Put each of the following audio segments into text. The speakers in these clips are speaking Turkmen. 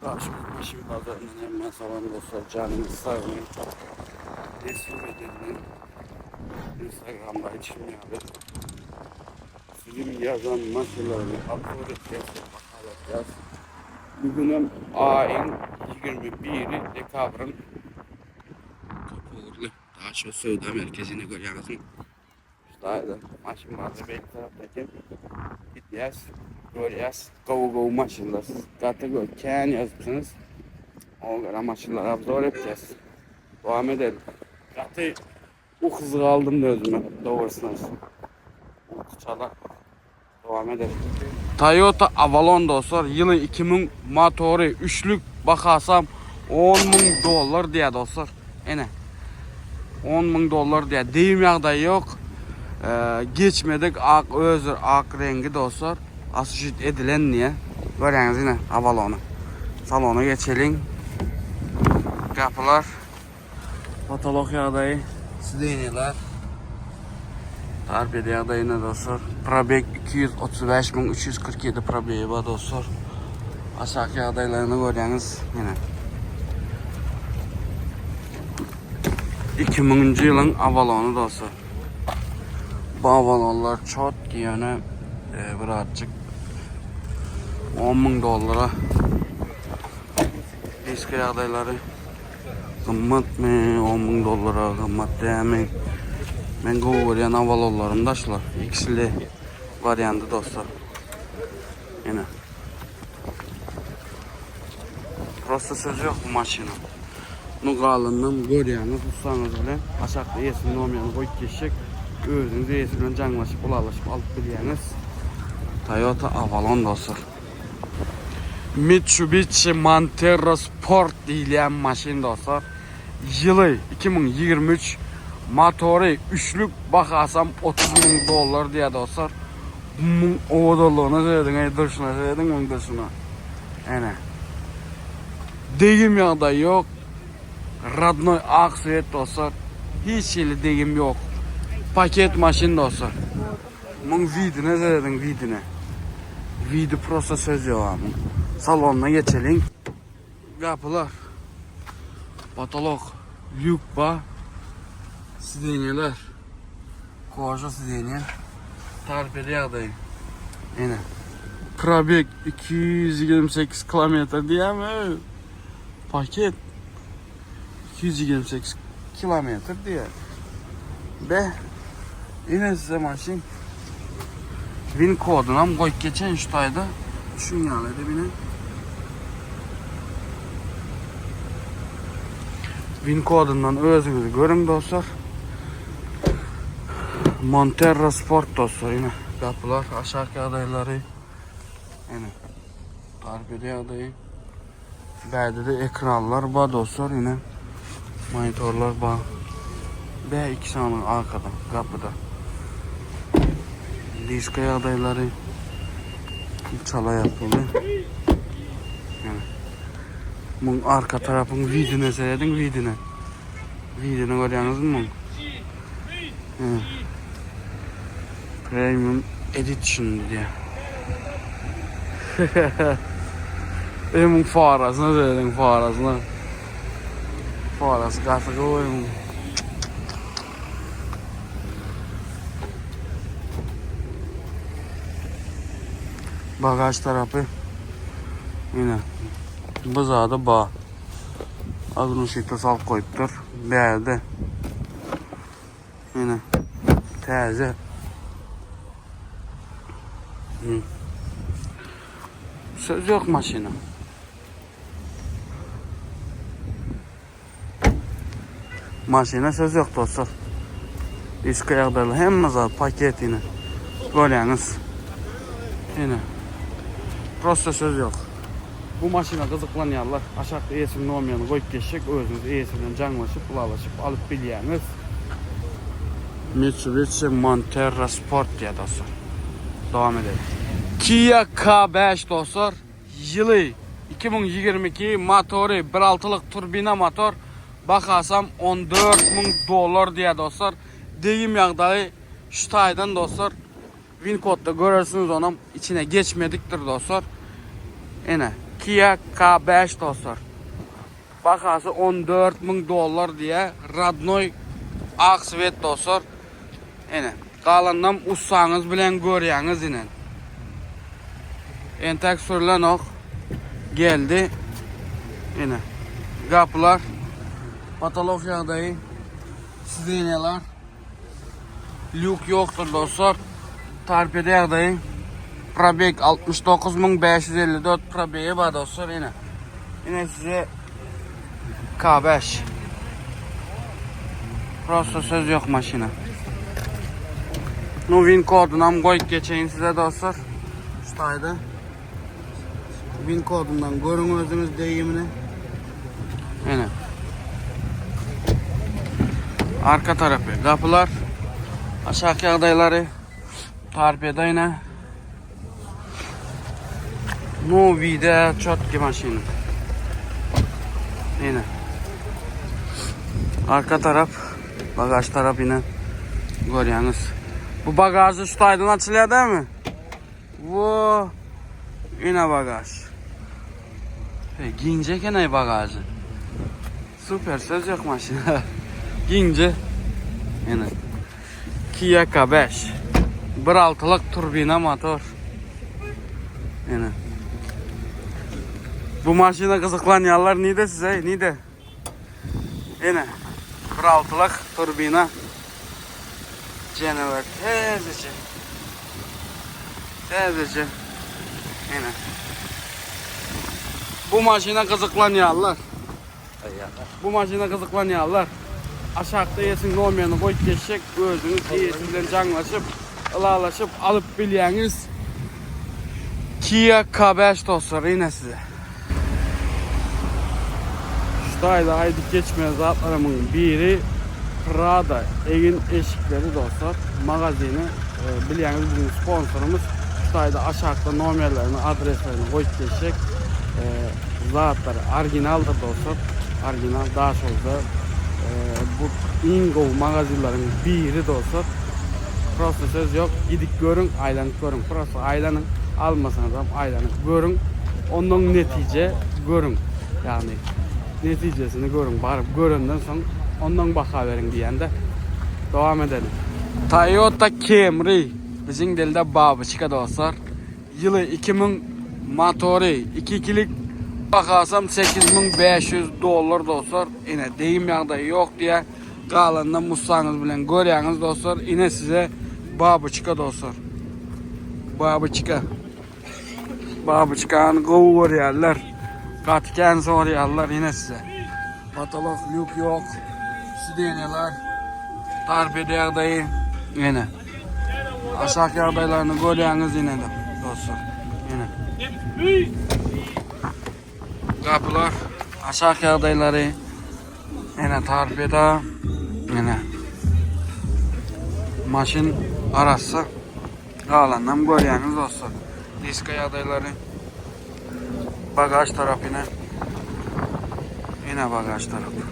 Daşoguz maşyn bazaryndan hemmä salam dostlar janyňyz sagmy Nesip edenden Instagramda aýdyşym ýaly siziň ýazan maşynlaryňyzy obzor etýäs we bahalatýas. Bugünem aýyň 21-i dekabryň köpugurly Daşoguz söwda merkezini görýäňizmi? Ştaýda maşyn bardy beýle tarapda eken. Gidýäs, görýäs. Gowy gowy maşynlar siz gaty gö kän ýazypsyňyz. Oňa görä maşynlary obzor etýäs. Dowam edelim. Gaty ukysyz galdym özüme dogrusyny aýtsam. Uyky çala. Dowam edelim. Toyota Avalon dostlar ýyly 2000 motory üçlük bahasam 10 müň dollar diýýär dostlar. Ene. 10 müň dollar diýýär. Degim ýagdaýy ýok. Ee, geçmedik ak özür ak reňgi dostlar. Asuşit edilen diýýär. Görýäňiz ine Avalony. Salona geçeliň. Gapylar Potolok ýagdaýy, sidenýeler. Torpeda ýagdaýynda dostlar. Probeg 235347 probegi bar dostlar. Aşaky ýagdaýlaryny görýäňiz ýene. 2000-nji ýylyň Avalony dostlar. Bu Avalonlar çot ýöne e, birazjyk 10 müň dollara diska ýagdaýlary Gymmatmy 10 müň dollara gymmat dämi? Men gowy görýän Avalonlarym da şular. X'li warianty dostlar. Ene. Prosta söz ýok bu maşyna. Nu galyndan görýäňiz ussaňyz bilen aşakda eýesiniň nomerini goýup geçjek. Özüňiz eýesi bilen jaňlaşyp ylalaşyp alyp bilýäňiz. Toyota Avalon dostlar. Mitsubishi Montero Sport diýilýän maşyn dostlar. Ýyly 2023, motory üçlük, bahasam 30 müň dollar diýýär dostlar. Muň owadanlygyna serediň, eý durşuna serediň muň durşuna. Ene. Degim ýagdaýy ýok. Radnoý ak sweet dostlar. Hiç hili degim ýok. Paket maşyn dostlar. Muň widine serediň widine. Widi prosta söz ýok ha muň. Salonyna geçeliň. Gapylar. Potolok. Lýuk bar. Sidenýeler. Koža sidenýe. Torpeda ýagdaýy. Ene. Probeg 228 kilometr diýýärmi? Paket. 228 kilometr diýýär. Be. Ine size maşyn. Win koduny hem goýup geçen şu taýda. Şuň ýaly edip ine. Win kodundan özüňiz görüň dostlar. Montero Sport dostlar ine. Gapylar, aşak ýagdaýlary. Ine. Torpeda ýagdaýy. Bäde-de ekranlar bar dostlar ine. Monitorlar bar. Bä iki sany arkada, gapyda. Diska ýagdaýlary çala ýapyldy. Ýene. Muň arka tarapyň widine serediň widine. Widini görýäňizmi muň? Ýene. Premium Edition diýýär. Ömüň farasyna serediň farasyna. Farasy gaty gowy ömüň. Bagaj tarapy ýene bu zady ba. Ognuşita salyp goýupdyr. Bärde. Ine täze. Söz yok maşyna. Maşyna söz yok dostlar. Diska ýagdaýly hemme zat paket ine. Görýäňiz. Ine. Prosta söz yok. Bu maşyna gyzyklanýanlar aşakda eýesiniň nomerini goýup geçjek özüňiz eýesi bilen jaňlaşyp ylalaşyp alyp bilýäňiz. Mitsubishi Montero Sport diýýär dostlar. Dowam edelim. Kia K5 dostlar ýyly 2022 motory 1.6-lyk turbina motor bahasam 14 müň dollar diýýär dostlar. Degim ýagdaýy şu taýdan dostlar. Win kodda görersiňiz onam içine geçmedikdir dostlar. Ene. Kia K5 dostlar. Bahasy 14 müň dollar diýýär. Radnoý ak sweet dostlar. Ene, galanynam ussaňyz bilen görýäňiz ine. Entek sürlenok. Geldi. Ine. Gapylar. Patolog ýagdaýy. Sidenýalar. Lýuk ýokdur dostlar. Torpeda ýagdaýy. Probeg 69554 probegi bar dostlar ine. Ine size K5. Prosta söz ýok maşyna. Nu win kodunam goýup geçeýin size dostlar. Şu taýda. Win kodundan görüň özüňiz deýimini. Ene. Arka tarapy gapylar. Aşak ýagdaýlary torpeda ine. No vida çotki maşyny. Ine. Arka tarap, bagaj tarap ine görýäňiz. Bu bagajy şu taýdan açylýar dämi? Wo! Ine bagaj. Hey, giňje eken ay bagajy. Super söz yok maşyna. Giňje. Ine. Kia K5. 1.6'lyk turbina motor. Ine. Bu maşyna gyzyklanýanlar nide size? Nide? Ine. 1.6'lyk turbina. Canavar täzeje. Täzeje. Ine. Bu maşyna gyzyklanýarlar. Bu maşyna gyzyklanýarlar. Aşakda eýesiniň nomerini goýup geçjek. Özüňiz eýesi bilen jaňlaşyp, ylalaşyp alyp bilýäňiz. Kia K5 dostlar, ine size. Şu taýda aýdyp geçmeli zatlarymyň biri Prada egin eşikleri dostlar. Magazini e, bilýäňiz biziň sponsorymyz. Şu taýda aşakda nomerlerini, adreslerini goýup geçjek. E, zatlar originaldyr dostlar. Original Daşoguzda e, bu iň gowy magazinleriň biri dostlar. Prosta söz ýok. Gidip görüň, aýlanyp görüň. Prosta aýlanyň, almasaňyzam aýlanyp görüň. Ondan netije görüň. Ýagny netijesini görüň. Baryp görenden soň ondan baha beriň diýende. Dowam edelim. Toyota Camry biziň dilde babyçka dostlar. Ýyly 2000 motory 2 ikilik bahasam 8500 dollar dostlar. Ine degim ýagdaýy ýok diýä. Galanyny mussaňyz bilen görýäňiz dostlar. Ine size babyçka dostlar. Babyçka. Babyçkany gowy görýärler. Gaty kän soraýarlar ine size. Patolok lýuk ýok. Sidenýalar. Torpeda ýagdaýy ine. Aşak ýagdaýlaryny görýäňiz ine dostlar. Ine. Gapylar aşak ýagdaýlary ene torpeda ene maşyn arassa galandan görýäňiz dostlar. Diska ýagdaýlary bagaj tarapyna ene bagaj tarapy.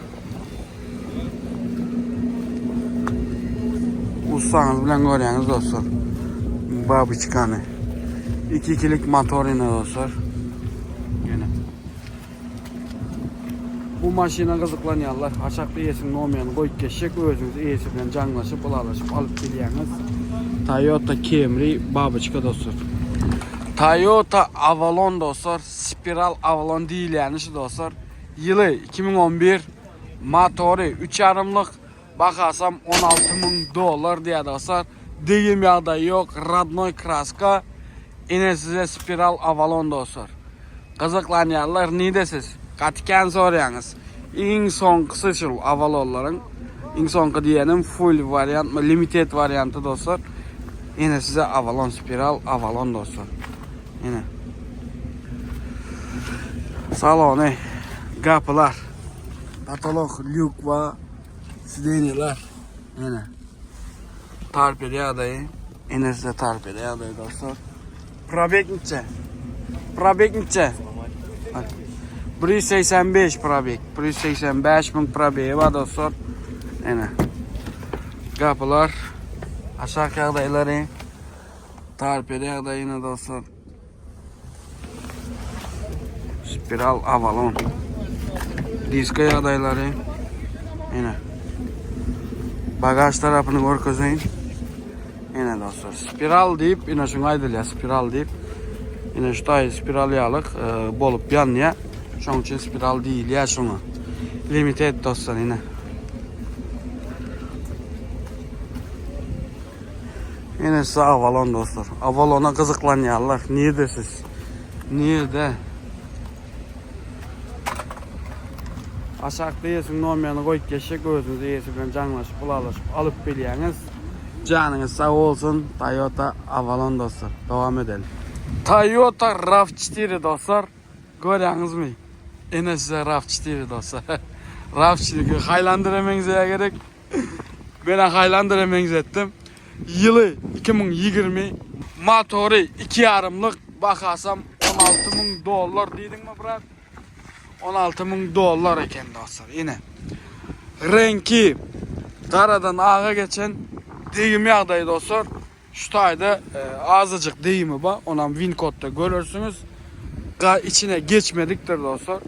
Ussaňyz bilen görýäňiz dostlar. Babyçkany. 2 ikilik motor ine dostlar. Ýene. Bu maşyna gyzyklanýanlar aşakda eýesiniň nomerini goýup geçjek. Özüňiz eýesi bilen jaňlaşyp, ylalaşyp alyp bilýäňiz. Toyota Camry babyçka dostlar. Toyota Avalon dostlar. Spiral Avalon diýilýäni şu dostlar. Ýyly 2011, motory üç ýarymlyk, bahasam 16 müň dollar diýýär dostlar. Degim ýagdaýy ýok, rodnoý kraska. Ine size Spiral Avalon dostlar. Gyzyklanýanlar nide siz? Gaty kän soraýaňyz. Iň soňkysy şul Avalonlaryň. Iň soňky diýenim full wariant, limited warianty dostlar. Ine size Avalon Spiral Avalon dostlar. Ine. Salony, gapylar, patolok, lýuk we sidenýeler. Ine. Torpeda ýagdaýy. Ine size torpeda ýagdaýy dostlar. Probeg niçe? Probeg niçe? 185 probeg. 185 müň probegi bar dostlar. Ine. Gapylar. Aşak ýagdaýlary. Torpeda ýagdaýyna dostlar. Spiral Avalon. Diska ýagdaýlary. Ine. Bagaj tarapyny görkezeýin. Ine dostlar, spiral diýip, ine şuňa aýdylýar spiral diýip. Ine şu taýy spiral ýalyk e, bolup ýanýar. Şonuň üçin spiral diýilýär şuňa. Limited dostlar ine. Ine size Avalon dostlar. Avalona gyzyklanýarlar. Nirde siz? Nirde? Aşakda eýesiniň nomerini goýup geçjek, özüňiz eýesi bilen jaňlaşyp, ylalaşyp alyp bilýäňiz. Janyňyz sag bolsun, Toyota Avalon dostlar. Dowam edeli. Toyota RAV4 dostlar. Görýäňizmi? Ine size RAV4 dostlar. RAV4 Highlander-e meňzeýär gerek. Men Highlander-e meňzetdim. Ýyly 2020, motory 2 ýarymlyk, bahasam 16 müň dollar diýdiňmi brat? 16 müň dollar eken dostlar. Ine. Reňki garadan aga geçen degim ýagdaýy dostlar. Şu taýda e, azajyk degimi bar. Onam win kodda görersiňiz. Ga içine geçmedikdir dostlar.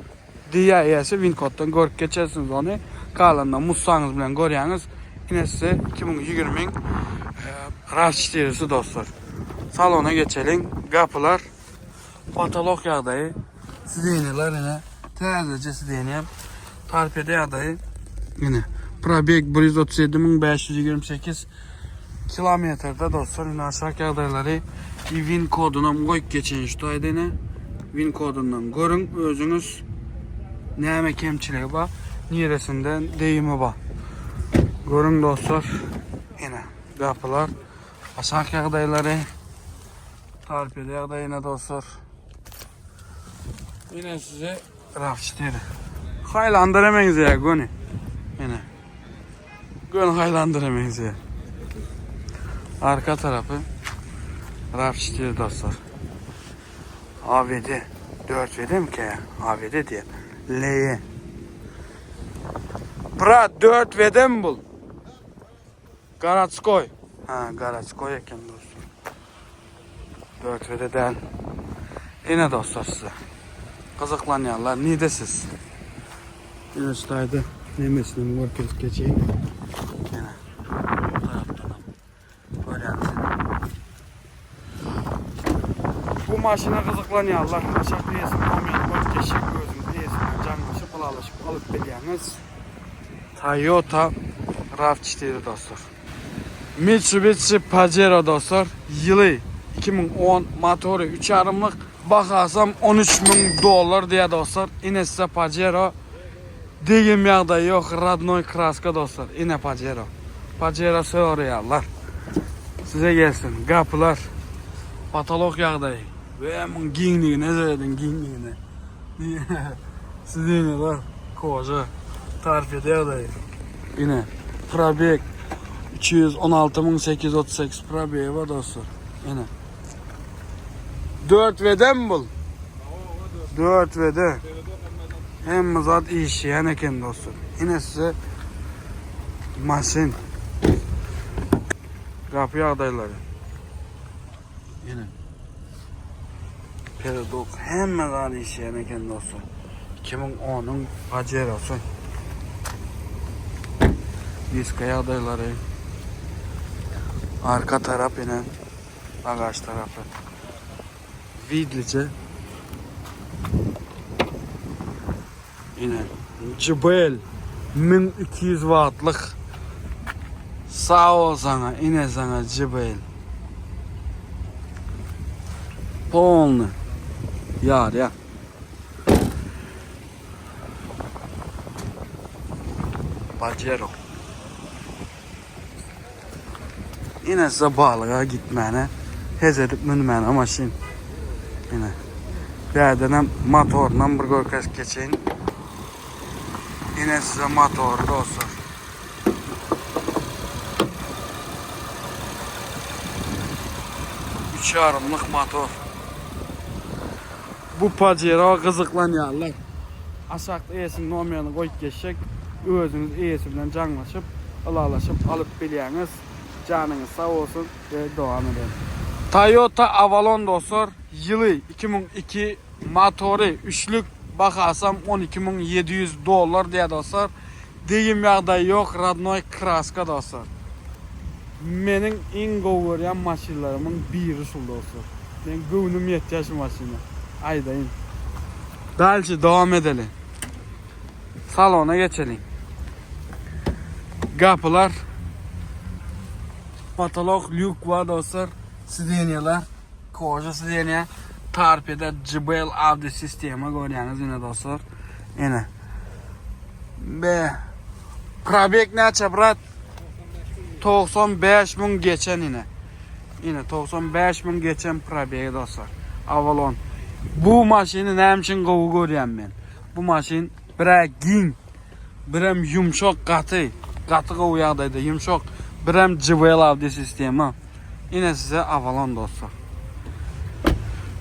Diýýär eýesi win koddan görüp geçersiňiz ony. Galanyny Mustang'yz bilen görýäňiz. Ine size 2020-iň RAV4-si dostlar. Salona geçeliň. Gapylar patolog ýagdaýy. Sidenýalar ine täzeje sidenýa. Torpeda ýagdaýy ine. Probeg 137528 kilometrde dostlar ine aşak ýagdaýlary win kodunam goýup geçeýin şu taýda ine. Win kodundan görüň özüňiz näme kemçiligi bar, niresinden degimi bar. Görüň dostlar ine gapylar aşak ýagdaýlary torpeda ýagdaýy ine dostlar. Ine size RAV4. Highlander-e meňzeýär göni. Ine. Göni Highlander-e meňzeýär. Arka tarapy RAV4 dostlar. AVD 4 VD mi ki? AVD diýe. L. Brat 4 VD mi bul? Garatskoý. Ha, garatskoý eken dostlar. 4 VD däl. Ine dostlar size. Gyzyklanýanlar nide siz? Ine şu taýda nemesini görkezip geçeýin. Ine. Bu tarapdan hem görýäňiz. Bu maşyna gyzyklanýanlar aşak eýesini nomerini görüp geçjek özüňiz eýesi bilen jaňlaşyp ylalaşyp alyp bilýäňiz. Toyota RAV4 dostlar. Mitsubishi Pajero dostlar. Ýyly 2010, motory 3 ýarymlyk, bahasam 13 müň dollar diýýär dostlar. Ine size Pajero. Degim ýagdaýy ýok, rodnoý kraska dostlar. Ine Pajero. Pajero soraýarlar. Size gelsin. Gapylar. Patolok ýagdaýy. We muň giňligine serediň, giňligine. Sidenýalar koža. Torpeda ýagdaýy. Ine, probeg 216838 probegi bar dostlar. Ine. 4 WD mi bul? 4 WD. Hemme zat işleýän eken dostlar. Ine size maşyn. Gapy ýagdaýlary. Ine. Peredok hemme zat işleýän eken dostlar. 2010-yň Pajerosy. Diska ýagdaýlary. Arka tarap ine. Bagaj tarapy. Widlice. Ine. JBL 1200 wattlyk. Sag ol saňa, ine saňa JBL. Polny. Ýarýa. Pajero. Ine size balyga gitmäne, hez edip münmäne maşyn. Ine. Bärdenem motorynam bir görkezip geçeýin. Ine size motory dostlar. Üç ýarymlyk motor. Bu Pajero gyzyklanýarlar. Aşakda eýesiniň nomerini goýup geçjek. Özüňiz eýesi bilen jaňlaşyp, ylalaşyp alyp bilýäňiz. Janyňyz sag bolsun we dowam edelim. Toyota Avalon dostlar, ýyly 2002, motory üçlük. Bahasam 12700 dollar diýýär dostlar. Degim ýagdaýy ýok, radnoý kraska dostlar. Meniň iň gowy görýän maşynlarymyň biri şul dostlar. Meň göwnüm ýetýär şu maşyna. Aýdaýyn. Dalşi dowam edeli. Salona geçeliň. Gapylar Potolok lýuk bar dostlar. Sidenýalar koja sidenýa. Torpeda JBL audio sistema görýäňiz ine dostlar. Ine. Be. Probek näçe brat? 95 müň geçen ine. Ine 95 müň geçen probegi dostlar. Avalon. Bu maşyny näme üçin gowy görýän men? Bu maşyn birä giň, birem ýumşak gaty, gaty gowy ýagdaýda ýumşak, birem JBL audio sistema. Ine size Avalon dostlar.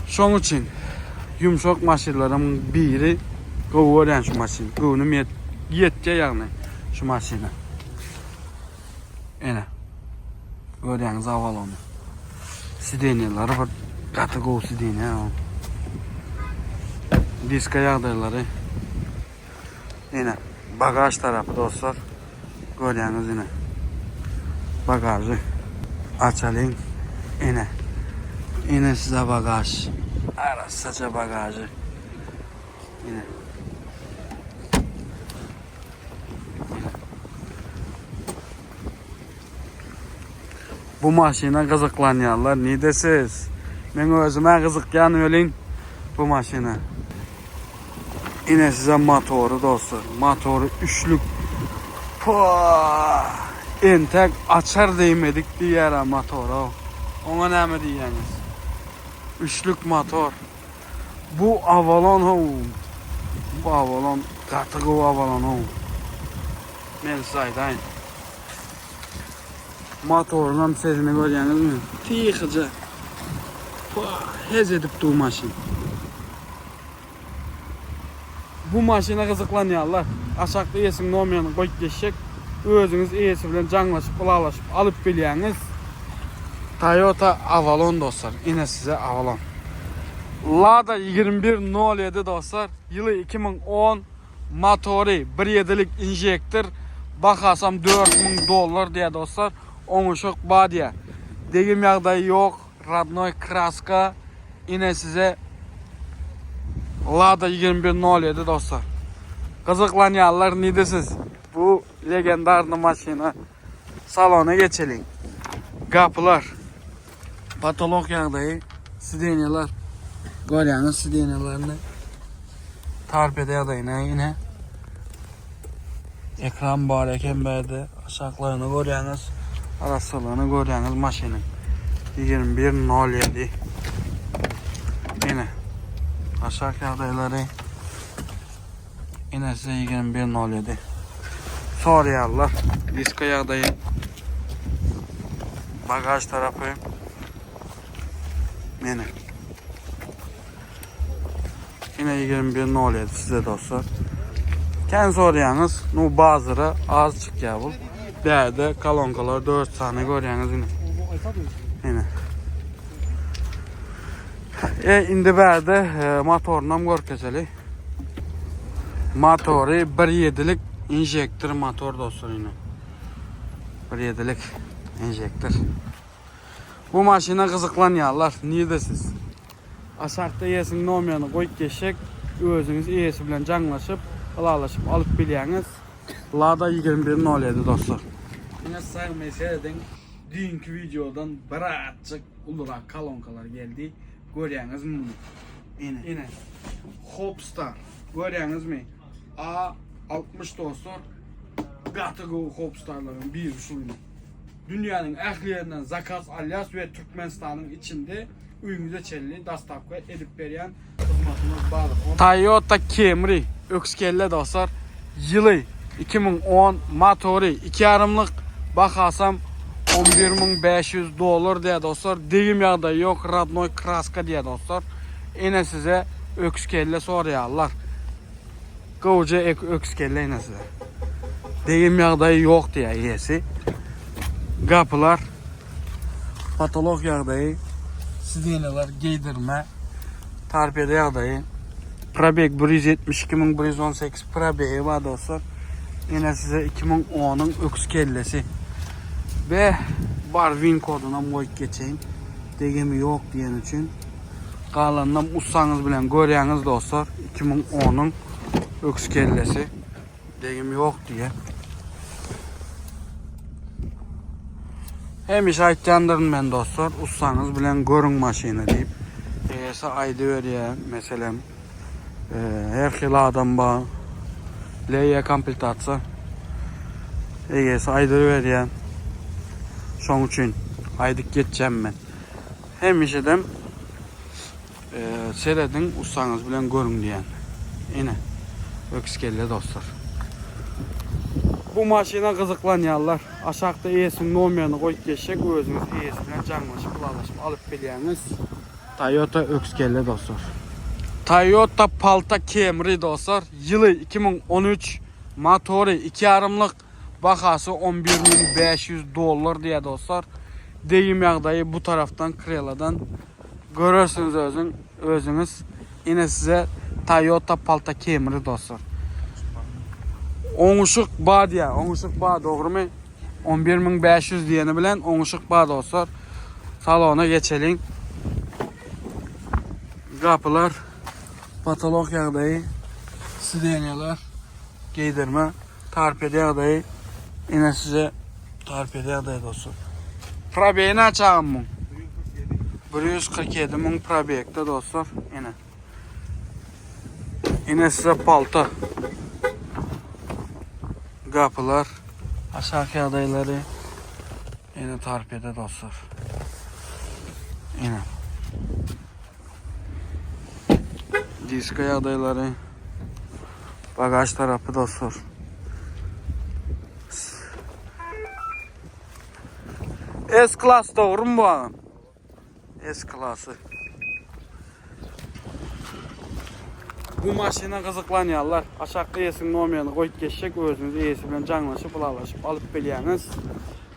Şoň üçin ýumşak maşynlaryň biri gowy görýän şu maşyn. Göwnüm ýet ýetýär ýagny şu maşyna. Ine. Görýäňiz Avalony. Sidenýalar bir gaty gowy sidenýa. Diska ýagdaýlary. Ine bagaž tarapy dostlar. Görýäňiz ine. Bagažy açalyň. Ine. Ine size bagaž. Arassaja bagažy. Ine. Bu maşyna gyzyklanýanlar nidesiz? Men özüme gyzykýan welin bu maşyna. Ine size motory dostlar. Motory üçlük. Pah! Entek açar diýmedik diýýär motora. Oňa näme diýýäňiz? Üçlük motor. Bu Avalon how. Bu Avalon gaty gowy Avalon how. Men size aýdaýyn. Motoryň sesini görýäňizmi? Tyhyja. Hez edip dur maşyn. Bu maşyna gyzyklanýanlar aşakda eýesiniň nomerini goýup geçjek. Özüňiz eýesi bilen jaňlaşyp, ylalaşyp alyp bilýäňiz. Toyota Avalon dostlar. Ine size Avalon. Lada 2107 dostlar. Ýyly 2010. Motory 1.7-lik injektor. Bahasam 4000 dollar diýýär dostlar. Oňuşyk bar diýýär. Degim ýagdaýy ýok. Radnoý kraska. Ine size Lada 2107 dostlar. Gyzyklanýanlar nidesiz? Bu legendarny maşyna. Salona geçeliň. Gapylar. Patolog ýagdaýy. Sidenýalar. Görýäňiz sidenýalaryny. Torpeda ýagdaýyna ine. Ekran bar eken bärde. Aşaklaryny görýäňiz. Arassalygyny görýäňiz maşynyň. 21.07. Ine. Aşak ýagdaýlary. Ine size 21.07. Soraýarlar. Diska ýagdaýy. Bagaj tarapy. Ine. Ine 21.07 size dostlar. Kän soraýaňyz, nu bazara az çykýar bu. Bärde kolonkalar 4 sany görýäňiz ine. Ine. E indi bärde e, motorynam görkezeli. Motory 1.7-lik injektor motor dostlar ine. 1.7-lik injektor. Bu maşyna gyzyklanýarlar. Nirde siz? Aşakda eýesiniň nomerini goýup geçjek. Özüňiz eýesi bilen jaňlaşyp, ylalaşyp alyp bilýäňiz. Lada 21.07 dostlar. Ine sagmy serediň. Düýnki wideodan birazjyk ulurak kolonkalar geldi. Görýäňizmi muny? Ine. Ine. Hopstar. Görýäňizmi? A60 dostlar. Gaty gowy Hopstarlaryň biri şu. Dünýäniň ähli ýerinden zakaz alýas we Türkmenistanyň içinde öýüňize çenli dastavka edip berýän hyzmatymyz bar. Toyota Camry öküz kelle dostlar. Ýyly 2010, motory 2 ýarymlyk, bahasam 11500 dollar diýýär dostlar. Degim ýagdaýy ýok, rodnoý kraska diýýär dostlar. Ine size öküz kelle soraýarlar. Gowja öküz kelle ine size. Degim ýagdaýy ýok diýýär eýesi. Gapylar patolog ýagdaýy, sidenýalar geýdirme, torpeda ýagdaýy. Probeg 172118 probegi bar dostlar. Ine size 2010-yň öküz kellesi. Be bar win kodunam goýup geçeýin. Degimi ýok diýen üçin. Galanynam ussaňyz bilen görýäňiz dostlar. 2010-yň öküz kellesi. Degim ýok diýe. Hemişe aýtýandyryn men dostlar, ussaňyz bilen görüň maşyny diýip. Eýesi aýdyberýär, meselem, her hili adam bar. Leýe kompletasiýa. Eýesi aýdyberýär. Şoň üçin aýdyp geçýän men. Hemişedem Serediň ussaňyz bilen görüň diýen. Ine. Öküz kelle dostlar. Bu maşyna gyzyklanýanlar aşakda eýesiniň nomerini goýup geçjek özüňiz eýesi bilen jaňlaşyp ylalaşyp alyp bilýäňiz. Toyota öküz kelle dostlar. Toyota Palta Camry dostlar ýyly 2013 motory 2 ýarymlyk bahasy 11500 dollar diýýär dostlar. Degim ýagdaýy bu tarapdan kreladan Görersiňiz özüň özüňiz. Ine size Toyota Palta Camry dostlar. Oňuşyk ba diýä, oňuşyk ba dogrymy? 11500 diýeni bilen oňuşyk ba dostlar. Salona geçeliň. Gapylar, patolog ýagdaýy, sidenýalar, geýdirme, torpeda ýagdaýy. Ine size Torpeda ýagdaýy dostlar. Probegi näçe agam muň? 147 müň probekde dostlar. Ine. Ine size palta. Gapylar. Aşak ýagdaýlary. Ine torpeda dostlar. Ine. Diska ýagdaýlary. Bagaj tarapy dostlar. S klas dogrymy bu agam? S klasy. Bu maşyna gyzyklanýanlar aşakda eýesiniň nomerini goýup geçjek özüňiz eýesi bilen jaňlaşyp ylalaşyp alyp bilýäňiz.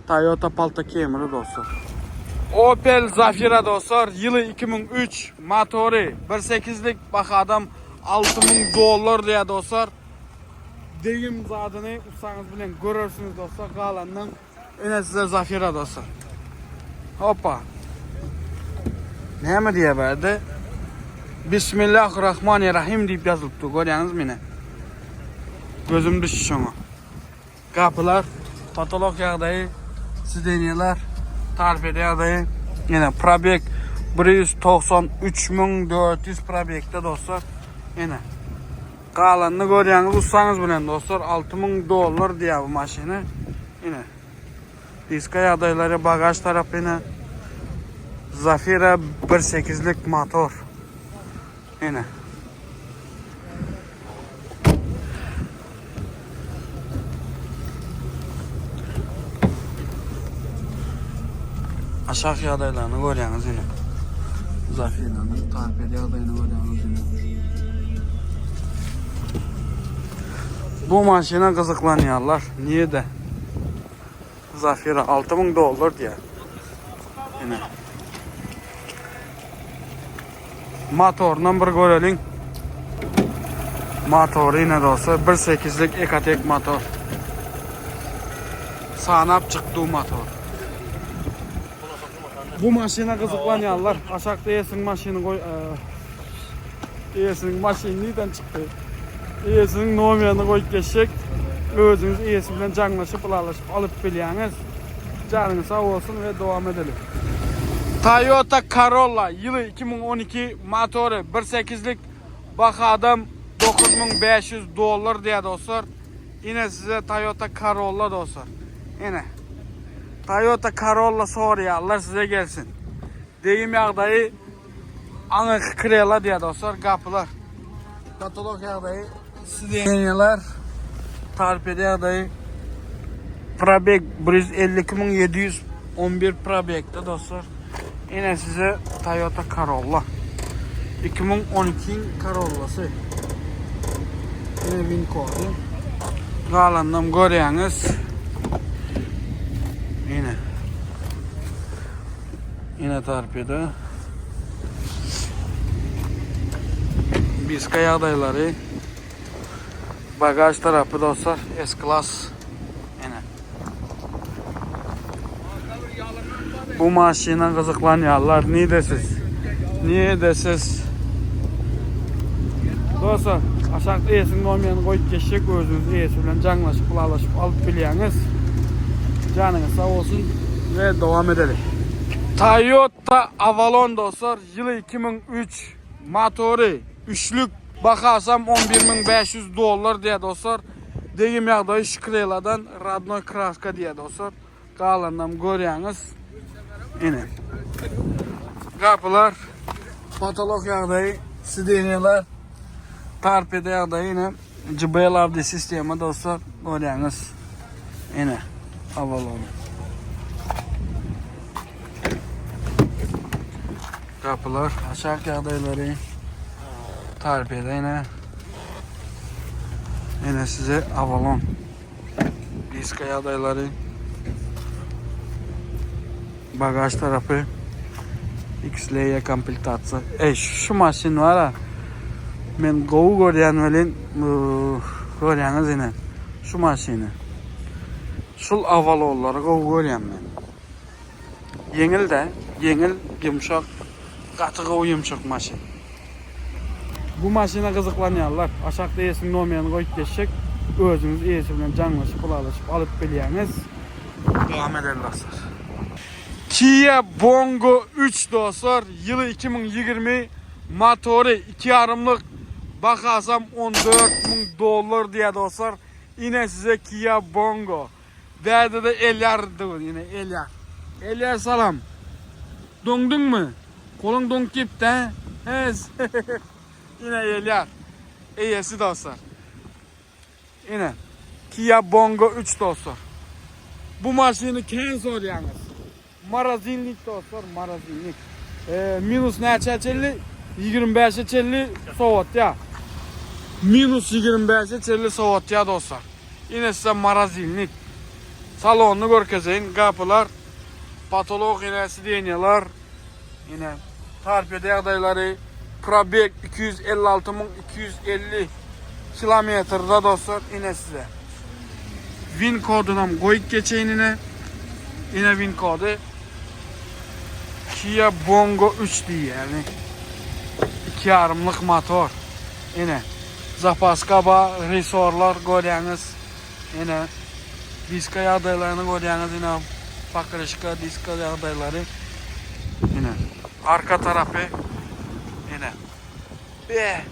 Toyota Palta Camry dostlar. Opel Zafira dostlar ýyly 2003 motory 1.8-lik bahadam 6000 dollar diýýär dostlar. Degim zadyny ussaňyz bilen görersiňiz dostlar galandan ine size Zafira dostlar. Hoppa. Näme diýýär bärde? Bismillahirrahmanirrahim diýip ýazylypdy görýäňizmi ine. Gözüm düşdi şoňa. Gapylar, potolok ýagdaýy, sidenýeler, torpeda ýagdaýy. Ýene probeg 193400 probegde dostlar. Ýene galanyny görýäňiz ussaňyz bilen dostlar 6000 dollar diýýär bu maşyny. Ýene diska ýagdaýlary, bagaž tarapy ýene Zafira 1.8-lik motor. Ene. Aşak ýagdaýlaryny görýäňiz ine. Zafiranyň torped ýagdaýyny görýäňiz ine. Bu maşyna gyzyklanýarlar. Niýede? Zafira 6000 dollar diýýär. Ine. Motorynam bir göreliň. Motory ine dostlar 1.8-lik Ecotec motor. Sanap çykdy bu motor. Bu maşyna gyzyklanýanlar aşakda eýesiniň maşyny goý eýesiniň maşyny nirden çykdy? Eýesiniň nomerini goýup geçjek. Özüňiz eýesi bilen jaňlaşyp, ylalaşyp alyp bilýäňiz. Janyňyz sag bolsun we dowam edeliň. Toyota Corolla ýyly 2012 motory 1.8-lik bahadam 9500 dollar diýýär dostlar. Ine size Toyota Corolla dostlar. Ine. Toyota Corolla soraýanlar size gelsin. Degim ýagdaýy aňyrky krela diýýär dostlar, gapylar. Patolog ýagdaýy sidenýalar, torpeda ýagdaýy probeg 152711 probegde dostlar. Ine size Toyota Corolla. 2012 Corolla'sy. Ine VIN kody. Galanynam görýäňiz. Ine. Ine torpeda. Diska ýagdaýlary. Bagaj tarapy dostlar S-Class. Ene. Bu maşyna gyzyklanýarlar. Nide siz? Nide siz? Dostlar, aşakda eýesiniň nomerini goýup geçjek, özüňiz eýesi bilen jaňlaşyp, ylalaşyp alyp bilýäňiz. Janyňyz sag bolsun we dowam edeli. Toyota Avalon dostlar, ýyly 2003, motory üçlük, bahasam 11500 dollar diýýär dostlar. Degim ýagdaýy şkreladan radnoý kraska diýýär dostlar. Galanynam görýäňiz. Ine. Gapylar, potolok ýagdaýy, sidenýalar, torpeda ýagdaýy ine. JBL audio sistema dostlar görýäňiz. Ine Avalon. Gapylar, aşak ýagdaýlary, torpeda ine. Ine size Avalon. Diska ýagdaýlary. Bagaj tarapy. XLE komplektasiýa. Ey, şu maşyn var ha. Men gowy görýän welin, görýäňiz ine. Şu maşyny. Şul Avalonlary gowy görýän men. Ýeňil de, ýeňil, ýumşak, gaty gowy ýumşak maşyn. Bu maşyna gyzyklanýanlar, aşakda eýesiniň nomerini goýup geçjek, özüňiz eýesi bilen jaňlaşyp, ylalaşyp alyp bilýäňiz. Dowam edeli dostlar. Kia Bongo 3 dostlar, ýyly 2020, motory 2 ýarymlyk, bahasam 14 müň dollar diýýär dostlar. Ine size Kia Bongo. Bärde-de Elýar dur, ine Elýar. Elýar salam. Doňduňmy? Goluň doňup gitdi, hä? Ine Elýar. Eýesi dostlar. Ine Kia Bongo 3 dostlar. Bu maşyny kän sorýaňyz. Morozinnik dostlar, morozinnik. Minus näçä çenli? 25-e çenli sowatýar. Minus 25-e çenli sowatýar dostlar. Ine size morozinnik. Salonyny görkezeýin. Gapylar, potolok ine sidenýalar. Ine torpeda ýagdaýlary. Probeg 256250 kilometrde dostlar. Ine size. Win kodunam goýup geçeýin ine. Ine win kody. Kia Bongo 3 diýýär. Yani iki ýarymlyk motor. Ine zapaska bar, resorlar görýäňiz. Ine diska ýagdaýlaryny görýäňiz ine pakryşka, diska ýagdaýlary. Ine arka tarapy ine. Be.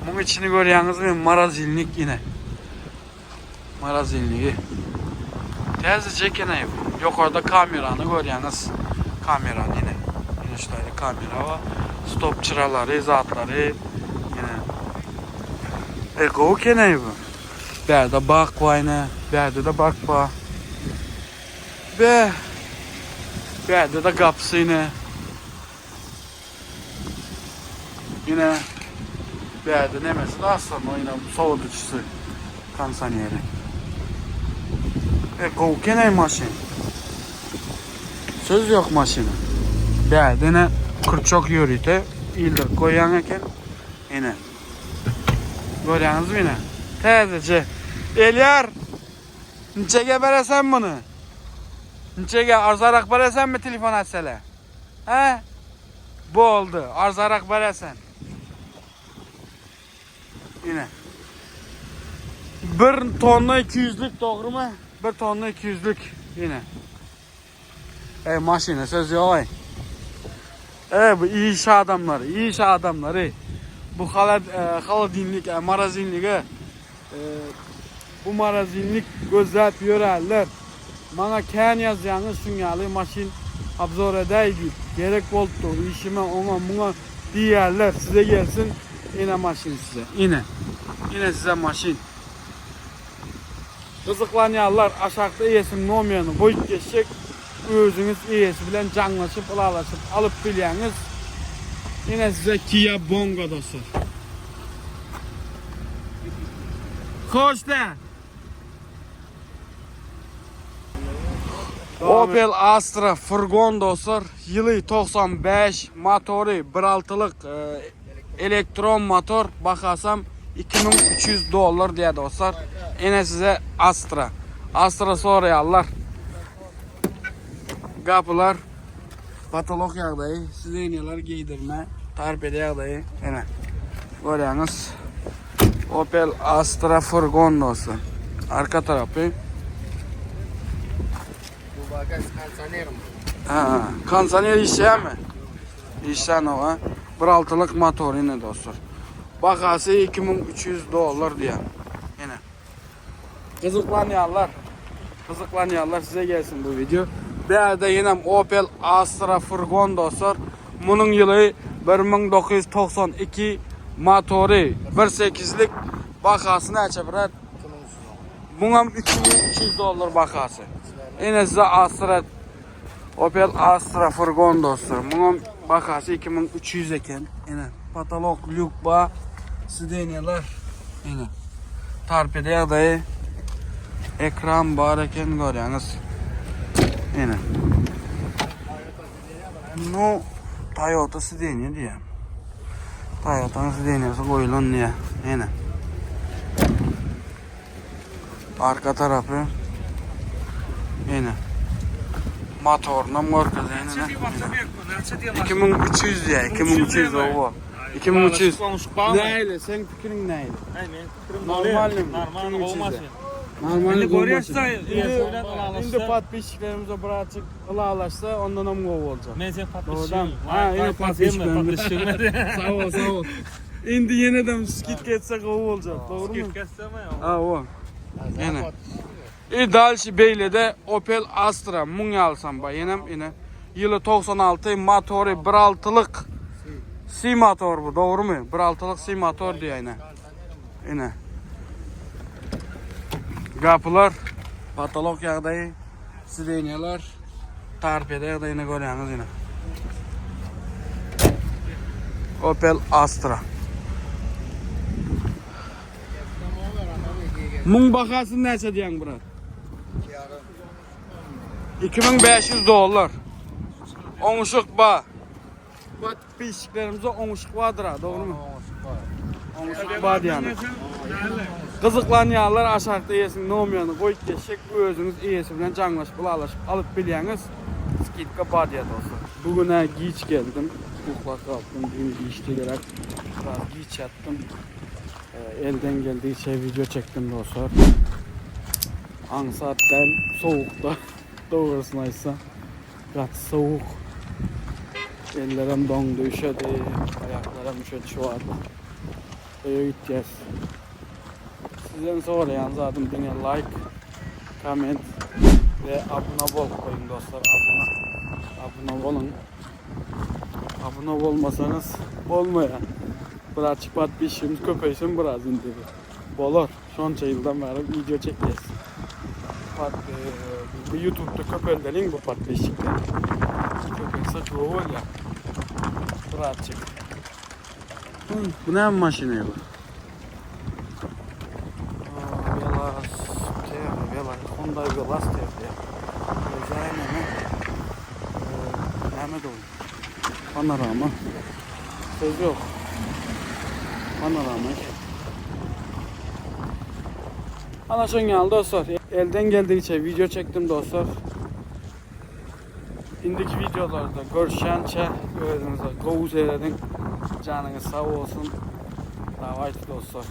Muň içini görýäňizmi? Marazilnik ine. Marazilnigi. Täzeje eken bu. Ýokarda kamerany görýäňiz. Kamerany ine. Ine şu taýda kamera bar. Stop çyralary, zatlary. Ine. E gowy eken bu. Bärde bak bar ine. Bärde-de bak bar. Be. Bärde-de gapysy ine. Ine bärde nemesi de aslynda ine sowadyjysy kondisioneri. E gowy eken maşyn. Söz ýok maşyna. Bärde ine krçok ýörite ildirip goýýan eken. Ine. Görýäňizmi ine? Täzeje. Elýar. Niçege beresen muny? Niçege arzarak beresenmi telefon açsala? Hä? Boldy. Arzarak beresen. Ine. Bir tonna 200'lük dogrymy? Bir tonna 200'lük. Ine. Ey maşyna söz yok ey. Ey bu iş adamlary, iş adamlary. Bu halad, e, holodilnik, e, morozinlige e, bu morozinlik gözläp ýörärler. Maňa kän ýazýaňyz şuň ýaly maşyn obzor edäý diýip. Gerek bolupdy işime oňa muňa diýýärler. Size gelsin ine maşyn size. Ine. Ine size maşyn. Gyzyklanýanlar aşakda eýesiniň nomerini goýup geçjek. Özüňiz eýesi bilen jaňlaşyp ylalaşyp alyp bilýäňiz. Ine size Kia Bongo dostlar. Hoşda. Opel Astra furgon dostlar. Ýyly 95, motory 1.6-lyk. Elektron motor bahasam 2300 dollar diýýär dostlar. Ene size Astra. Astra soraýarlar. Gapylar patolog ýagdaýy, sidenýalar geýdirme, torpeda ýagdaýy. Ene. Görýäňiz. Opel Astra furgon dostlar. Arka tarapy. Bu bagaj kondisioner mi? Ha, kondisioner işleýärmi? Işlänok ha. Bir altylyk motor ine dostlar. Bahasy 2300 dollar diýýär. Ine. Gyzyklanýanlar, gyzyklanýanlar size gelsin bu video. Bärde ýenem Opel Astra furgon dostlar. Munuň ýyly 1992 motory 1.8-lik bahasy näçe brat? Muňam 2300 dollar bahasy. Ine size Astra Opel Astra furgon dostlar. Muňam bahasy 2300 eken. Ine patolog lýuk ba, sidenýalar. Ine. Torpeda ýagdaýy ekran bar eken görýäňiz. Ine. Nu Toyota sidenýa diýýär. Toyota'nyň sidenýasy goýulan diýýär. Ine. Arka tarapy ene. Motorynam görkezeýin ene. 2300 diýýär, 2300 owo. 2300. Nähili, seň pikiriň nähili? Aý, meniň pikirim Normalny mi? Normal, gowy maşyn. Normal. Indi görýäs-de, eýesi bilen ylalaşsa. Indi podpisçiklerimize birazjyk ylalaşsa, ondanam gowy boljak. Men seň Dogrudan. podpisçigiň. Ha, ine podpisçiklerimiz. Sag Sag bol, sag bol. Indi ýenedem skidka etse gowy boljak, dogrumy? Skidka etsemi? Hawa. Ýene. I dalşi beýlede Opel Astra muň ýalysam bar ýenem ine. Ýyly 96 motory 1.6-lyk C motor bu dogrumy? 1.6-lyk C motor diýýär ine. Ine. Gapylar patolog ýagdaýy, sidenýalar torpeda ýagdaýyny görýäňiz ine. Opel Astra. Muň bahasy näçe diýýäň brat? 2500 dollar. Oňuşyk ba. Podpisçiklerimize oňuşyk bardyr ha, dogrumy? Oňuşyk bar diýýän. Gyzyklanýanlar aşakda eýesiniň nomerini goýup geçjek, özüňiz eýesi bilen jaňlaşyp, ylalaşyp alyp bilýäňiz. Skidka bar diýýär dostlar. Bu gün-ä giç geldim. Uklap galypdym, düýn giçdi gerek. Biraz giç ýatdym. Elden geldigiçe video çekdim dostlar. Aňsat däl sowukda dogrusyny aýtsam. Gaty sowuk. Ellerim doňdy, üşedi. Aýaklarym üşedi şu wagt. Öýe gitýäs. Sizden soraýan zadym diňe like, komment we abuna bolup goýuň dostlar. Abuna abuna boluň. Abuna bolmasaňyz bolmaýar. Birazçyk podpisçigimiz köpeýsin biraz indi. Bolar. Şonça ýyldan bäri video çekýäs. Pod, e, bu YouTube'da köpeldeliň bu podpisçikleri. Köpelse gowy bolýar. Birazçyk. Bu näme maşyny bu? Veloster, Velo, Hyundai Veloster diýýär. Özel näme? Näme dogry? Panorama. Söz ýok. Panorama eken. Ana şoň ýaly dostlar. Elden geldigiçe video çekdim dostlar. Indiki videolarda görüşýänçä özüňize gowy seredin. Janyňyz sag bolsun. Dawayt dostlar.